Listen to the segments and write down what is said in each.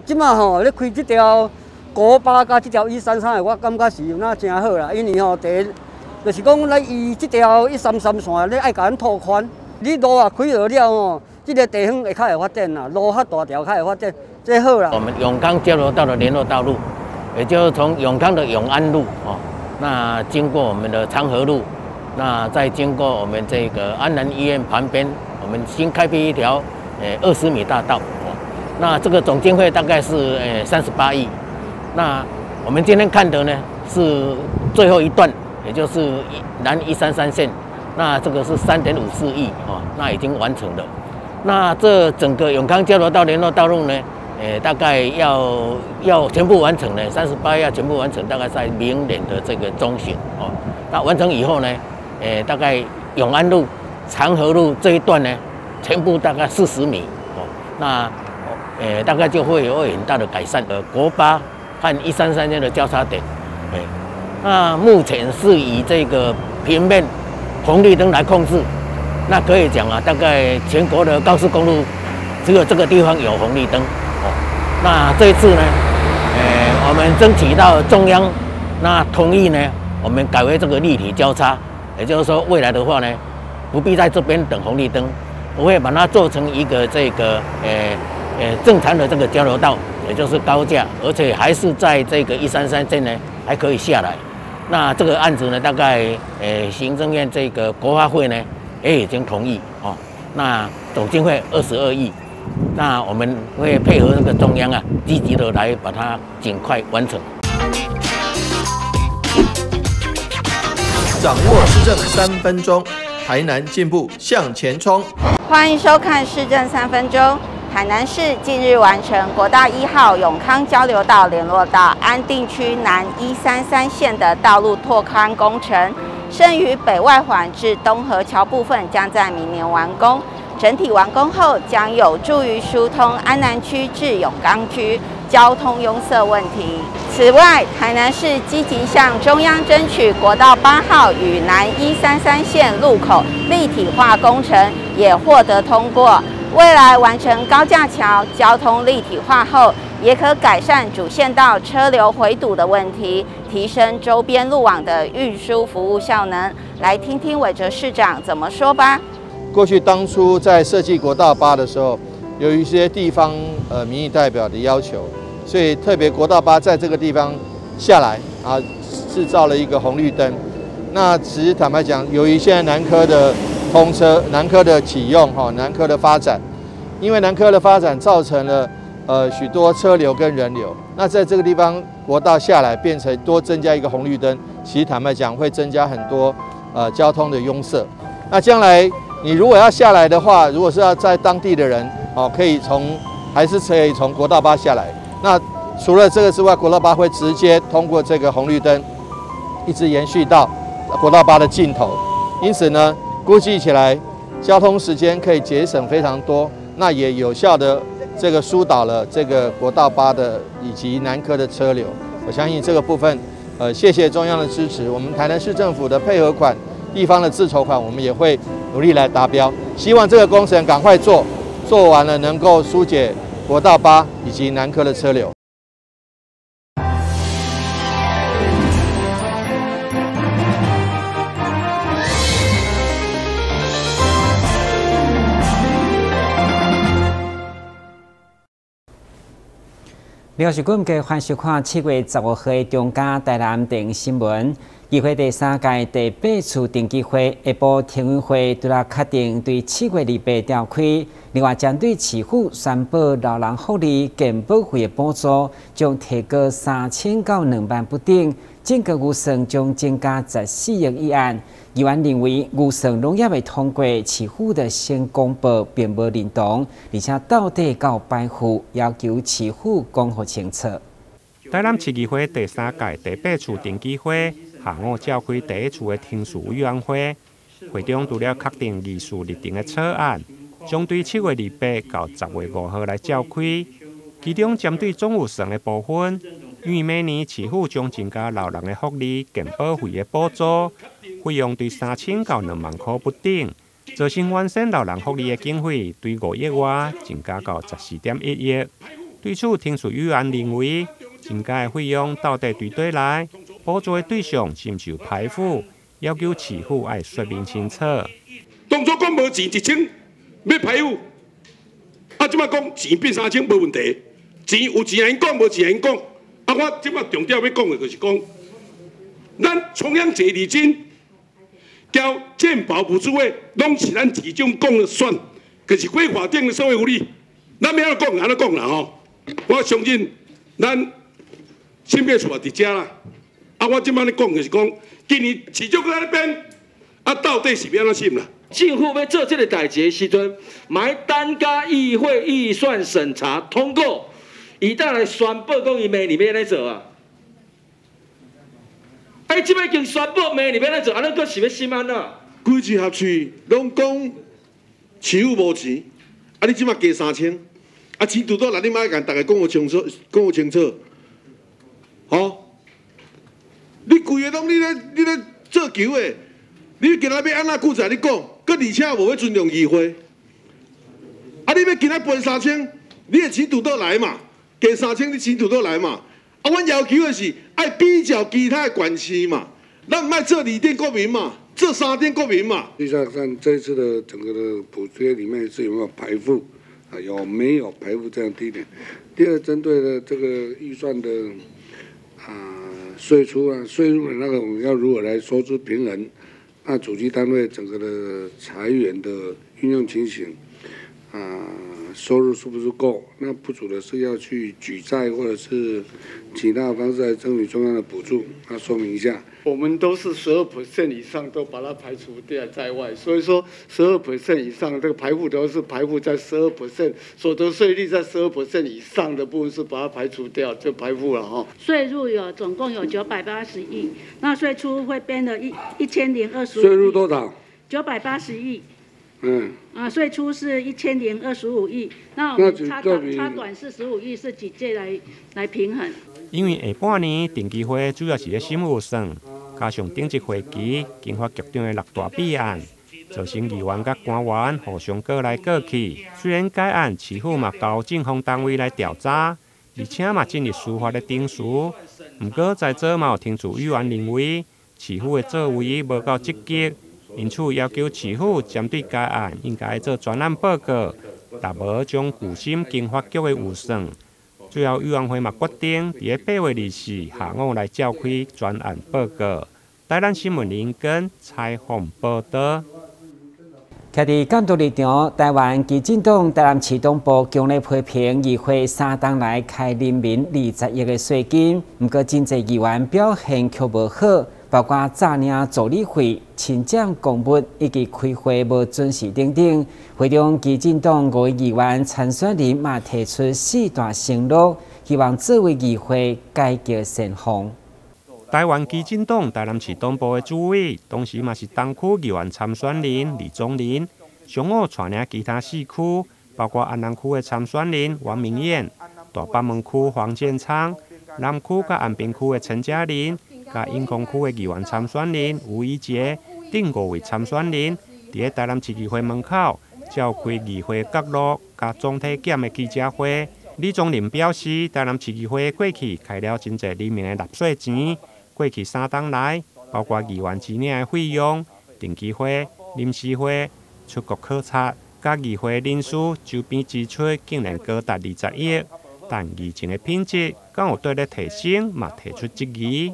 這馬吼咧開這條國八佮這條133的，我感覺是有哪誠好啦，因為吼第一就是講咱伊這條133線咧愛共咱拓寬，你路啊開落了吼，這個地方會較會發展啦，路較大條較會發展，這好啦。我們永康交流道的聯絡道路，也就是從永康的永安路哦，那經過我們的長河路，那再經過我們這個安南醫院旁邊，我們新開闢一條20米大道。那這個總經費大概是38億。那我們今天看的呢是最後一段，也就是南133線，那這個是3.54億哦，那已經完成了。那這整個永康交流道聯絡道路呢，大概要全部完成呢，38億要全部完成，大概在明年的這個中旬哦。那完成以後呢，大概永安路、長河路這一段呢，全部大概40米哦，那大概就會有很大的改善的。國八和133線的交叉點，那目前是以這個平面紅綠燈來控制，那可以講啊，大概全國的高速公路只有這個地方有紅綠燈哦。那這一次呢，我們爭取到中央那同意呢，我們改為這個立體交叉，也就是說未來的話呢，不必在這邊等紅綠燈，我會把它做成一個這個正常的這個交流道，也就是高架，而且還是在這個133線呢，還可以下來。那這個案子呢，大概行政院這個國發會呢，也已經同意哦。那總經費22億，那我們會配合那個中央啊，積極的來把它盡快完成。掌握市政3分鐘，台南進步向前衝。歡迎收看市政三分鐘。台南市近日完成國道1號永康交流道聯絡到安定區南133線的道路拓寬工程，剩餘北外環至東河橋部分將在明年完工。整體完工後，將有助於疏通安南區至永康區交通擁塞問題。此外，台南市積極向中央爭取國道8號與南133線路口立體化工程，也獲得通過。未來完成高架橋交通立體化後，也可改善主線道車流回堵的問題，提升周邊路網的運輸服務效能。來聽聽韋哲市長怎麼說吧。過去當初在設計國道八的時候，有一些地方民意代表的要求，所以特別國道八在這個地方下來啊，製造了一個紅綠燈。那其實坦白講，由於現在南科的通車、南科的啟用、哈南科的發展，因為南科的發展造成了許多車流跟人流。那在這個地方國道下來變成多增加一個紅綠燈，其實坦白講會增加很多交通的擁塞。那將來你如果要下來的話，如果是要在當地的人哦，可以從還是可以從國道八下來。那除了這個之外，國道八會直接通過這個紅綠燈，一直延續到國道八的盡頭。因此呢，估計起來交通時間可以節省非常多，那也有效的這個疏導了這個國道八的以及南科的車流。我相信這個部分，謝謝中央的支持，我們台南市政府的配合款、地方的自籌款，我們也會努力來達標。希望這個工程趕快做，做完了能夠疏解國道八以及南科的車流。另外是阮繼續收看7月15號的中嘉台南電新聞。議會第三屆第八次定期會下晡聽委會拄仔確定對7月28召開。另外，針對市府宣布老人福利健保費的補助將提高3000到2萬不等，整個預算將增加14億議案。議員認為預算攏猶未通過，市府就先公布並無認同，而且到底敢有擺負，要求市府講予清楚。台南市議會第三屆第八次定期會下午召開第一次的程序委員會，會中除了確定議事日程的草案，將對7月28到10月5號來召開。其中針對總預算的部分，因為每年市府將增加老人的福利、健保費的補助，費用對3000到2萬箍不等，造成原先老人福利的經費對5億外增加到14.1億。對此，聽取委員認為，增加的費用到底對佗來？補助的對象是毋是有排富？要求市府愛說明清楚。當初講無錢1000欲排富，啊，這擺講錢變3000無問題，錢有錢會講，無錢會講。啊，我這擺重點欲講的就是講，咱重陽節禮金交健保補助的，攏是咱市長講了算，可是非法定的社會福利，咱欲按怎講按怎講啦吼。我相信咱審計處也佇遮啦。啊，我這擺咧講就是講，今年市長閣咧編，啊，到底是欲按怎審啦？政府欲做這个代誌的時陣，嘛愛等甲議會預算審查通過，伊才來宣布講伊明年欲按怎做啊？哎，這擺已經宣布明年欲按怎做，啊，咱閣是欲審按怎？規市合市攏講市府無錢，啊，你這擺加3000，啊，錢拄倒來，你莫共逐家講予清楚，講予清楚，吼！你規个攏你咧做球的，你今仔欲按怎久在你講，閣而且無欲尊重議會，啊，你欲今仔賠三千，你的錢拄倒來嘛？加三千，你錢拄倒來嘛？啊，阮要求的是愛比較其他的縣市嘛，咱毋愛做二等國民嘛，做三等國民嘛。實際上，這次的整個的補貼裡面是有沒有排富啊？有沒有排富這樣第一點。第二，針對的這個預算的稅出啊、稅入的那個，我們要如何來收支平衡？那主計單位整個的財源的運用情形啊，收入是不是夠？那不足的是要去舉債或者是其他方式來爭取中央的補助。那說明一下。我們都是12% 以上都把它排除掉在外，所以說12% 以上這個排富都是排富在12% 所得稅率在12% 以上的部分是把它排除掉，就排富了哈。稅入有總共有980億，那稅出會變了1025。稅入多少？980億。嗯。啊，稅出是1025億，那我們差短45億是舉借來平衡。因為下半年定期會主要是咧審預算，加上頂一會期經發局長的六大弊案，造成議員佮官員互相告來告去。雖然該案市府嘛交政風單位來調查，而且嘛進入司法的程序，毋過在座嘛有聽取委員認為，市府的作為無夠積極，因此要求市府針對該案應該做專案報告，若無將拒審經發局的預算。最後，委員會嘛決定，佇咧8月24下午來召開專案報告。台南新聞林根採訪報導。徛佇監督立場，台灣基進黨台南市黨部強烈批評議會三冬來開人民20億的稅金，毋過真濟議員表現卻無好，包括詐領助理費、侵佔公物以及開會無準時等等。會中基進黨五位議員參選人嘛提出四大承諾，希望作為議會改革先鋒。台灣基進黨台南市黨部的主委，同時嘛是東區議員參選人李宗霖，上午帶領其他四區，包括安南區的參選人王明燕、大北門區黃建昌、南區佮安平區的陳嘉玲、佮永康區的議員參選人吳怡杰等五位參選人，佇咧台南市議會門口召開議會角落佮總體檢的記者會。李宗霖表示，台南市議會過去開了真濟人民的納稅錢。過去三冬來，包括議員支領的費用、定期會、臨時會、出國考察，佮議會人事周邊支出，竟然高達20億。但議政的品質，敢有綴咧提升，嘛提出質疑。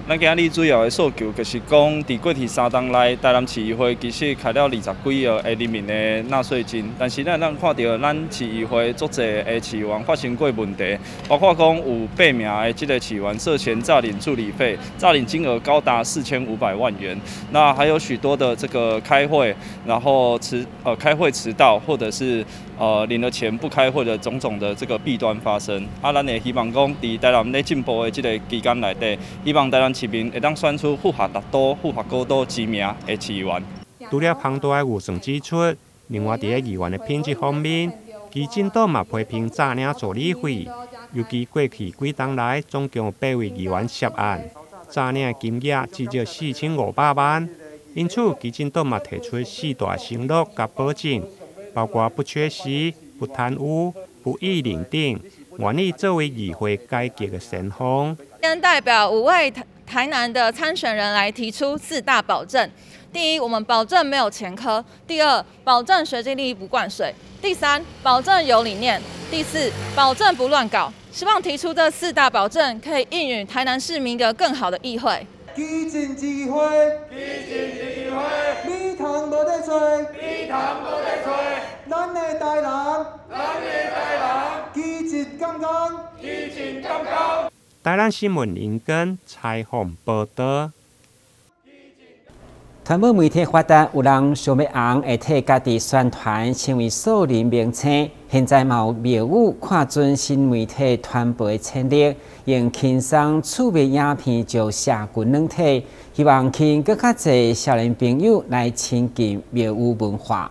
咱今日主要的訴求就是講，佇過去三冬內，台南市議會其實開了20幾億的人民的納稅金，但是咱看著咱市議會足濟的市議員發生過問題，包括講有八名的這个市議員涉嫌詐領助理費，詐領金額高達4500萬元。那還有許多的這個開會，然後開會遲到，或者是領了錢不開會的種種的這個弊端發生。啊，咱會希望講，佇台南咧進步的這个期間內底，希望台南市民會當選出符合六都、符合五都之名的市議員。除了龐大的預算支出，另外佇咧議員的品質方面，基進黨嘛批評詐領助理費，尤其過去幾冬來，總共有八位議員涉案，詐領的金額至少4500萬。因此，基進黨嘛提出四大承諾佮保證，包括不缺席、不貪污、不異領頂。愿意作为议会改革的先锋。先代表5位台南的参选人来提出4大保证：第一，我们保证没有前科；第二，保证学经历不灌水；第三，保证有理念；第四，保证不乱搞。希望提出这4大保证，可以应允台南市民一个更好的议会。基进之花，基进之花，米糖无得揣，米糖无得揣，咱的台南，咱的台南，基进刚刚，基进刚刚。台南新闻林根采访报道。传播媒体发达，有人想欲红，会替家己宣传，成为素人明星。现在嘛有庙宇看准新媒体传播的潜力，用轻松趣味影片将社群软体，希望吸引阁较济少年朋友来亲近庙宇文化。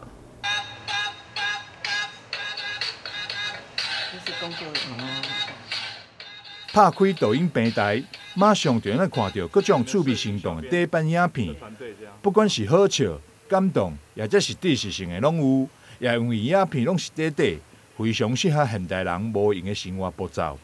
拍开抖音平台，马上就能看到各种趣味生动的短版影片，不管是好笑、感动，或者是知识性的，拢有。也因为影片拢是短短，非常适合现代人无闲的生活步骤。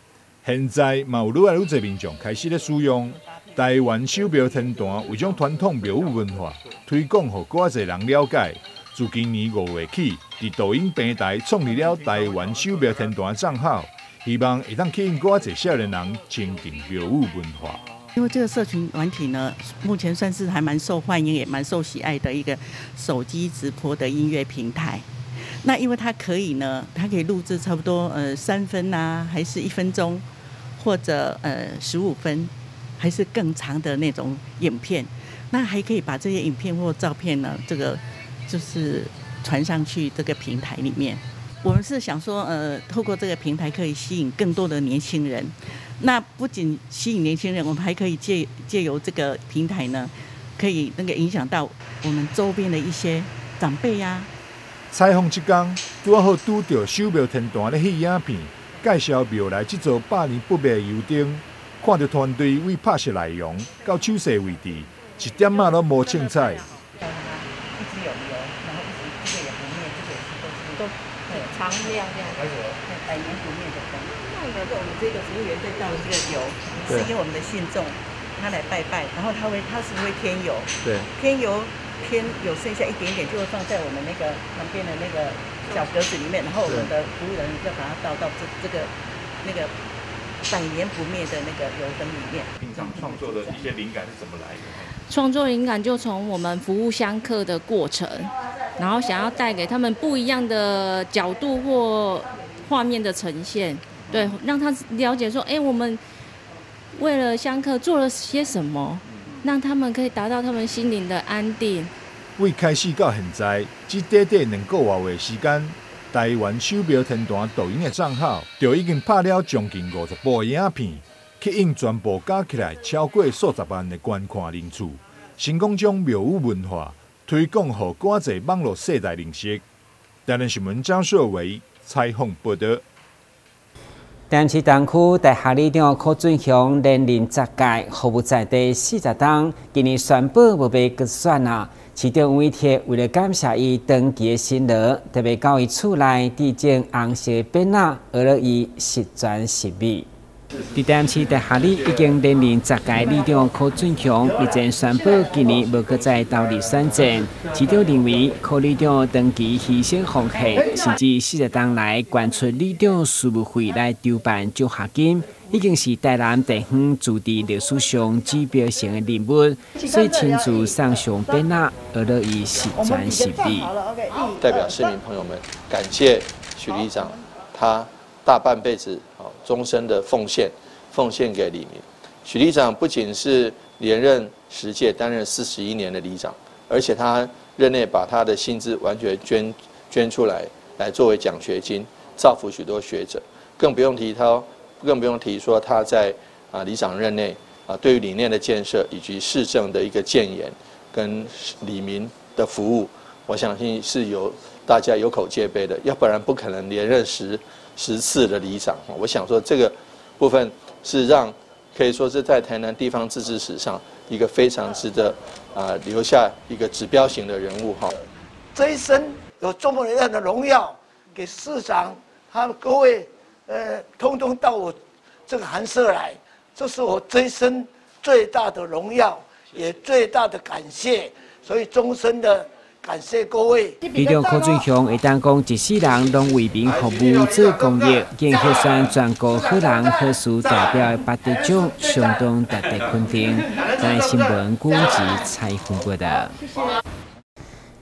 现在嘛有愈来愈济民众开始咧使用台湾守庙天坛，为将传统庙宇文化推广，予阁较济人了解。自今年5月起，伫抖音平台创立了台湾守庙天坛账号。希望会当吸引阁较济少年人亲近庙宇文化。因为这个社群软体呢，目前算是还蛮受欢迎，也蛮受喜爱的一个手机直播的音乐平台。那因为它可以呢，它可以录制差不多3分啊，还是1分钟，或者15分，还是更长的那种影片。那还可以把这些影片或照片呢，这个就是传上去这个平台里面。我们是想说，透过这个平台可以吸引更多的年轻人。那不仅吸引年轻人，我们还可以借由这个平台呢，可以那个影响到我们周边的一些长辈呀。采访这天，拄好拄到守庙天坛咧翕影片，介绍庙内这座百年不灭的油灯，看到团队为拍摄内容到手势位置，一点仔拢无凊彩。一直有油，然后一直这个也不灭，这个也是都常亮这样，百年不灭的灯。那个我们这个服务员在倒这个油，是给我们的信众，他来拜拜，然后他是会添油，对，添油添有剩下一点点，就会放在我们那个旁边的那个小格子里面，然后我们的服务人员再把它倒到这个那个百年不灭的那个油灯里面。平常创作的一些灵感是怎么来的？创作灵感就从我们服务香客的过程，然后想要带给他们不一样的角度或画面的呈现，对，让他了解说，哎，我们为了香客做了些什么，让他们可以达到他们心灵的安定。为开始到现在，只短短2个外月时间，台湾守庙天坛抖音的账号就已经拍了将近50部影片，吸引全部加起来超过数十万的观看人次，成功将庙宇文化推广予更济网络世代认识。台南新闻张硕维采访报道。台南市东区大学里长柯俊雄连任10届，服务在地40冬，今年宣布无欲阁选啊。市长委托为了感谢伊长期的辛劳，特别到伊厝内致赠红色匾仔，学了伊十全十美。伫台南市大学里已经连任10届里长柯俊雄日前宣布，今年无阁再投入选战。市长认为柯里长长期牺牲奉献，甚至40冬来捐出里长事务费来筹办奖学金，已经是台南地方自治历史上指标性的人物，所以亲自送上匾仔，学了伊十全十美。代表市民朋友们，感谢许里长，他大半辈子。终身的奉献，奉献给里民。许里长不仅是连任10届，担任41年的里长，而且他任内把他的薪资完全捐出来，来作为奖学金，造福许多学者。更不用提说他在里长任内对于理念的建设以及市政的一个建言跟里民的服务，我相信是有大家有口皆碑的，要不然不可能连任10次的里长。我想说这个部分是让可以说是在台南地方自治史上一个非常值得留下一个指标型的人物哈。这一生有这么样的荣耀，给市长、他们各位通通到我这个寒舍来，这是我这一生最大的荣耀，也最大的感谢，所以终身的感谢各位。里长柯俊雄会当讲，一世人拢为民服务做公益，经核选全国好人好事代表的颁奖，相当值得肯定。台新闻古吉采访报道。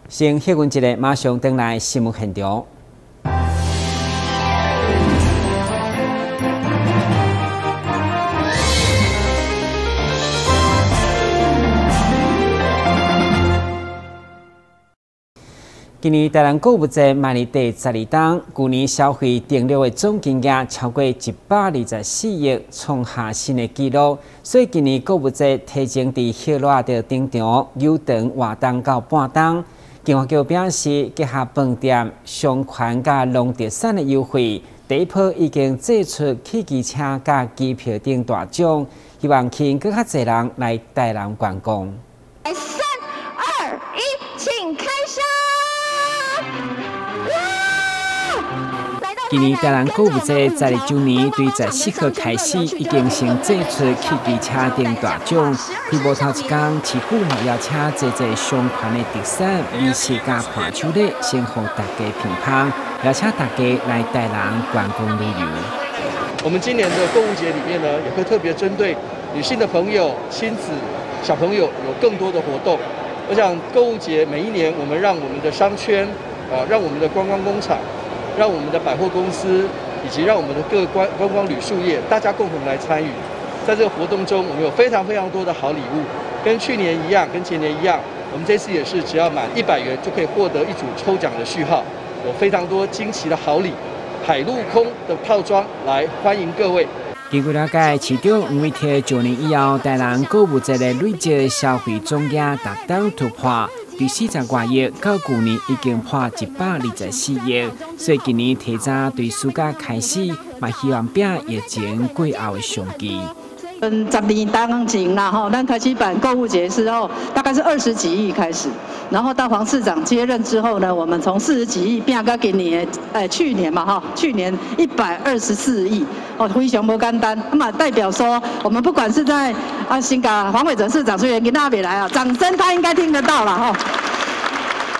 先歇困一下，马上转来新闻现场。今年台南购物节迈入第12冬，旧年消费登录的总金额超过124亿，创下新的纪录。所以今年购物节提前伫歇热就登场，有长活动到半冬。经发局表示，结合饭店、商圈佮农特产的优惠，第一波已经祭出汽机车佮机票等大奖，希望吸引阁较济人来台南观光。 3、2、1，请开箱！今年台南购物节12周年，对14号开始已经先祭出汽机车等大奖。伫无头一工，市府嘛邀请济济相关的特产美食佮伴手礼，先予大家品尝，邀请大家来台南观光旅游。我们今年的购物节里面呢，也会特别针对女性的朋友、亲子、小朋友有更多的活动。我想购物节每一年，我们让我们的商圈啊，让我们的观光工厂，让我们的百货公司，以及让我们的各观光旅宿业，大家共同来参与。在这个活动中，我们有非常非常多的好礼物，跟去年一样，跟前年一样，我们这次也是只要满100元就可以获得一组抽奖的序号，有非常多惊奇的好礼，海陆空的套装来欢迎各位。根据了解，市长黄伟哲上任以后，台南购物节的累计消费总额达到突破。对40外亿，到旧年已经破124亿，所以今年提早对暑假开始，嘛希望拼疫情过后的商机。 10年当前啦，吼，咱开始办购物节之后，大概是20几亿开始，然后到黄市长接任之后呢，我们从40几亿变到今年的，去年嘛，哈，去年124亿，哦，非常无简单。那么代表说，我们不管是在新港黄伟哲市长虽然今仔未来啊，掌声他应该听得到了哈。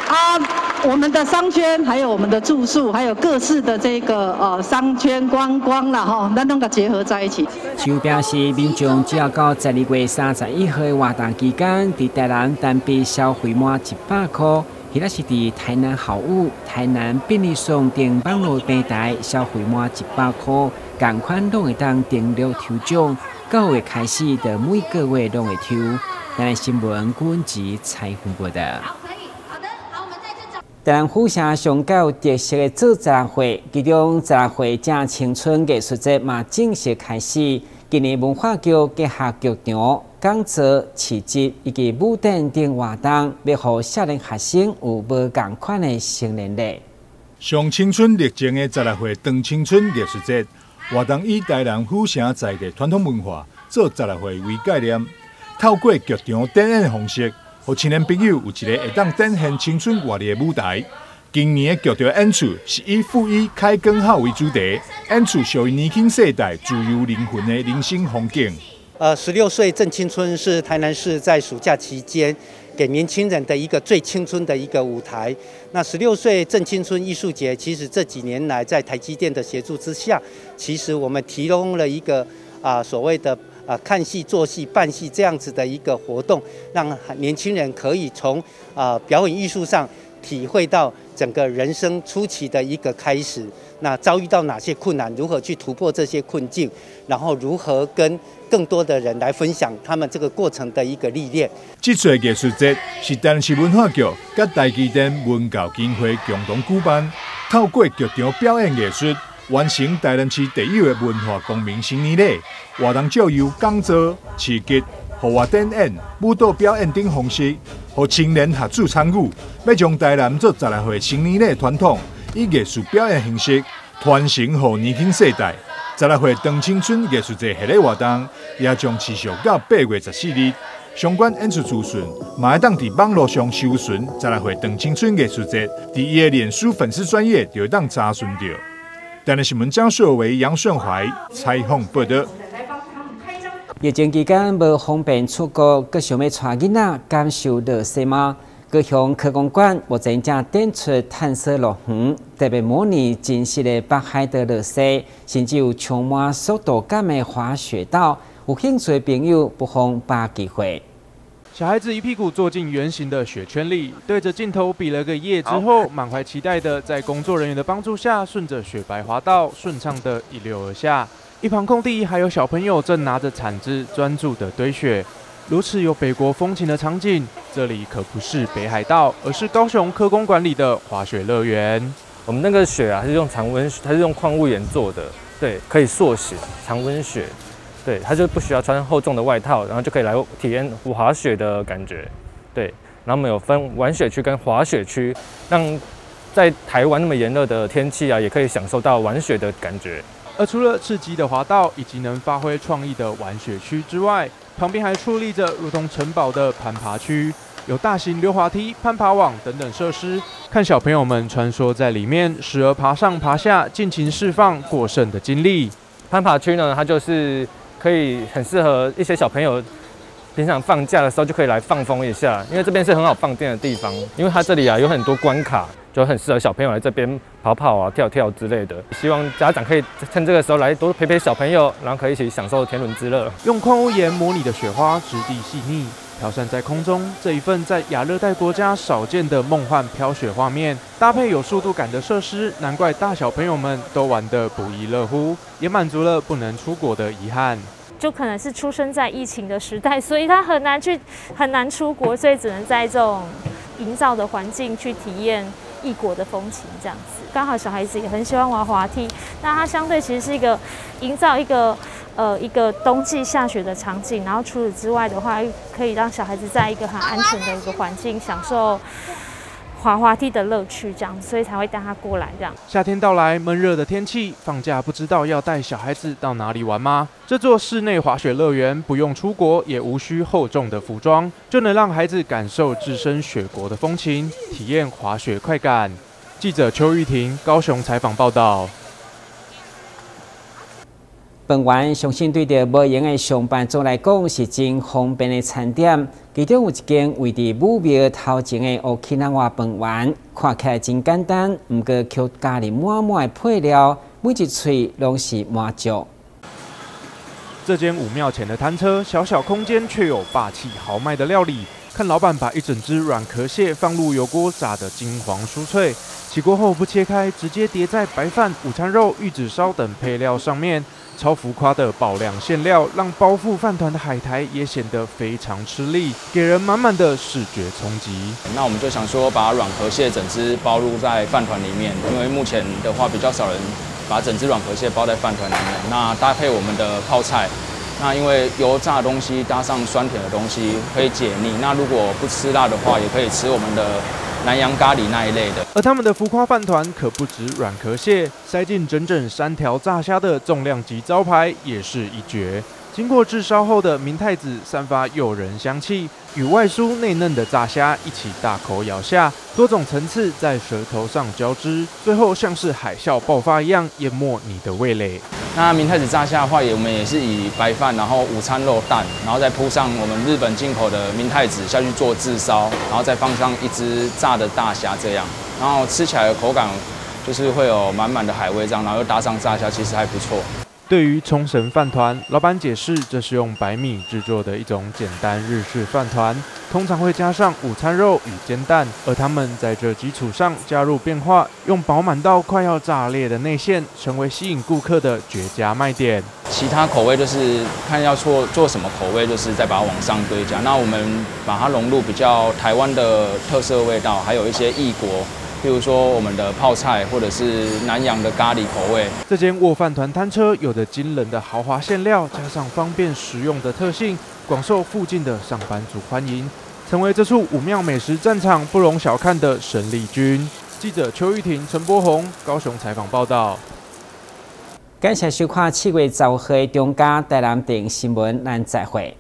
啊，我们的商圈，还有我们的住宿，还有各式的这个商圈观光啦，吼，咱拢个结合在一起。市府表示，民众只要到12月31号的活动期间，伫台南单笔消费满100块，或者是伫台南好物、台南便利商等网路平台消费满100块，仝款拢会当登录抽奖。9月开始，就每个月拢会抽。台南新闻滚子采访报道。台南府城上较有特色的做十六岁，其中十六岁正青春艺术节嘛正式开始。今年文化局结合剧场、讲座、市集以及舞展等活动，欲予少年学生有无仝款的成年礼。上青春热情的16岁长青春艺术节活动，以台南府城在地传统文化做16岁为概念，透过剧场展演方式，予青年朋友有一个会当展现青春活力的舞台。今年的剧场演出是以负一开根号为主题，演出属于年轻世代自由灵魂的人生风景。16岁正青春是台南市在暑假期间给年轻人的一个最青春的一个舞台。那16岁正青春艺术节，其实这几年来在台积电的协助之下，其实我们提供了一个所谓的看戏、做戏、办戏这样子的一个活动，让年轻人可以从表演艺术上体会到整个人生初期的一个开始。那遭遇到哪些困难，如何去突破这些困境，然后如何跟更多的人来分享他们这个过程的一个历练。这次艺术节是台南市文化局佮台积电文教基金会共同举办，透过剧场表演艺术，完成台南市特有的文化公民成年礼。活动借由讲座、市集、户外展演、舞蹈表演等方式，予青年学子参与，欲将台南做16岁成年礼传统，以艺术表演形式传承予年轻世代。16岁长青春艺术节系列活动也将持续到8月14日。相关演出资讯嘛会当伫网路上搜寻16岁长青春艺术节，伫伊的脸书粉丝专页就会当查询到。台南新闻张硕维、杨顺怀采访报道。疫情期间无方便出国，阁想欲带囡仔感受落雪吗？高雄科工馆目前正展出探索乐园，特别模拟真实的北海道落雪，甚至有充满速度感的滑雪道。有兴趣的朋友不妨把握机会。小孩子一屁股坐进圆形的雪圈里，对着镜头比了个耶之后，满怀期待的在工作人员的帮助下，顺着雪白滑道顺畅的一溜而下。一旁空地还有小朋友正拿着铲子专注的堆雪。如此有北国风情的场景，这里可不是北海道，而是高雄科工馆里的滑雪乐园。我们那个雪啊，是用常温，它是用矿物盐做的，对，可以塑形，常温雪。对，他就不需要穿厚重的外套，然后就可以来体验滑雪的感觉。对，然后我们有分玩雪区跟滑雪区，让在台湾那么炎热的天气啊，也可以享受到玩雪的感觉。而除了刺激的滑道以及能发挥创意的玩雪区之外，旁边还矗立着如同城堡的攀爬区，有大型溜滑梯、攀爬网等等设施，看小朋友们穿梭在里面，时而爬上爬下，尽情释放过剩的精力。攀爬区呢，它就是可以很适合一些小朋友，平常放假的时候就可以来放风一下，因为这边是很好放电的地方。因为它这里啊有很多关卡，就很适合小朋友来这边跑跑啊、跳跳之类的。希望家长可以趁这个时候来多陪陪小朋友，然后可以一起享受天伦之乐。用矿物盐模拟的雪花质地细腻，飘散在空中，这一份在亚热带国家少见的梦幻飘雪画面，搭配有速度感的设施，难怪大小朋友们都玩得不亦乐乎，也满足了不能出国的遗憾。就可能是出生在疫情的时代，所以他很难出国，所以只能在这种营造的环境去体验异国的风情，这样子。刚好小孩子也很喜欢玩滑梯，那它相对其实是一个营造一个一个冬季下雪的场景，然后除此之外的话，可以让小孩子在一个很安全的一个环境享受滑滑梯的乐趣，这样，所以才会带他过来这样。夏天到来，闷热的天气，放假不知道要带小孩子到哪里玩吗？这座室内滑雪乐园不用出国，也无需厚重的服装，就能让孩子感受置身雪国的风情，体验滑雪快感。记者邱玉婷高雄采访报道。饭圆相信对著无闲的上班族来讲是真方便的餐点。其中有一间位伫武庙头前的乌克兰话饭圆，看起来真简单，毋过却加入满满的配料，每一喙拢是满足。这间武庙前的摊车，小小空间却有霸气豪迈的料理。看老板把一整只软壳蟹放入油锅炸得金黄酥脆，起锅后不切开，直接叠在白饭、午餐肉、玉子烧等配料上面。超浮夸的爆量馅料，让包覆饭团的海苔也显得非常吃力，给人满满的视觉冲击。那我们就想说，把软壳蟹整只包入在饭团里面，因为目前的话比较少人把整只软壳蟹包在饭团里面。那搭配我们的泡菜，那因为油炸的东西搭上酸甜的东西可以解腻。那如果不吃辣的话，也可以吃我们的南洋咖喱那一类的。而他们的浮夸饭团可不止软壳蟹，塞进整整3条炸虾的重量级招牌也是一绝。经过炙烧后的明太子散发诱人香气，与外酥内嫩的炸虾一起大口咬下，多种层次在舌头上交织，最后像是海啸爆发一样淹没你的味蕾。那明太子炸虾的话，我们也是以白饭，然后午餐肉蛋，然后再铺上我们日本进口的明太子下去做炙烧，然后再放上一只炸的大虾这样，然后吃起来的口感就是会有满满的海味这样，然后又搭上炸虾，其实还不错。对于冲绳饭团，老板解释，这是用白米制作的一种简单日式饭团，通常会加上午餐肉与煎蛋，而他们在这基础上加入变化，用饱满到快要炸裂的内馅，成为吸引顾客的绝佳卖点。其他口味就是看要做什么口味，就是再把它往上堆加。那我们把它融入比较台湾的特色味道，还有一些异国。譬如说我们的泡菜，或者是南洋的咖喱口味。这间卧饭团摊车有着惊人的豪华馅料，加上方便食用的特性，广受附近的上班族欢迎，成为这处武庙美食战场不容小看的神力军。记者邱玉婷、陈柏宏高雄采访报道。感谢收看7月15号的中嘉台南电新闻，咱再会。